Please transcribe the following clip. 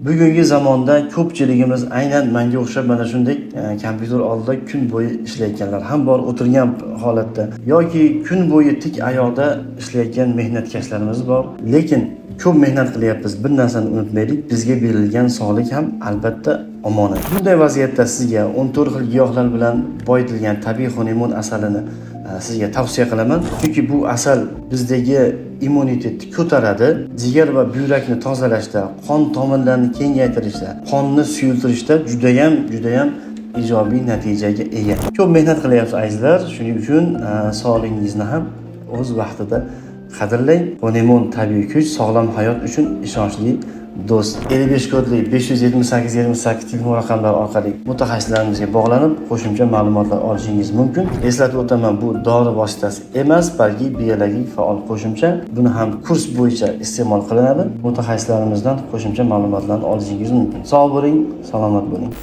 Bugungi zamonda ko'pchiligimiz aynan menga o'xshab mana shunday kompyuter oldida kun bo'yi ishlayotganlar ham bor, o'tirgan holatda yoki kun bo'yi tik oyoqda ishlayotgan mehnatkashlarimiz bor. Lekin ko'p mehnat qilyapmiz, bir narsani unutmaylik, bizga berilgan sog'lik ham albatta omonat. Bunday vaziyatda sizga 14 xil giyohlar bilan boyitilgan tabiiy Honeymoon asalini sizga tavsiya qilaman, chunki bu asal bizdagi immunitetni ko'taradi, jigar va buyrakni tozalashda, qon tomirlarini kengaytirishda, qonni suyultirishda judayam judayam ijobiy natijaga ega. Ko'p mehnat qilyapsiz, azizlar, shuning uchun sog'lig'ingizni ham o'z vaqtida qadrlang. Honeymoon tabiiy kuch, sog'lom hayot uchun ishonchli do'st. 55 kodli 578 28 telefon raqamlari orqali mutaxassislarimizga bog'lanib, qo'shimcha ma'lumotlar olishingiz mumkin. Eslatib o'taman, bu dori vositasi emas, balki biologik faol qo'shimcha. Buni ham kurs bo'yicha iste'mol qilinadi. Mutaxassislarimizdan qo'shimcha ma'lumotlarni olishingiz mumkin. Sog' bo'ling, salomat bo'ling.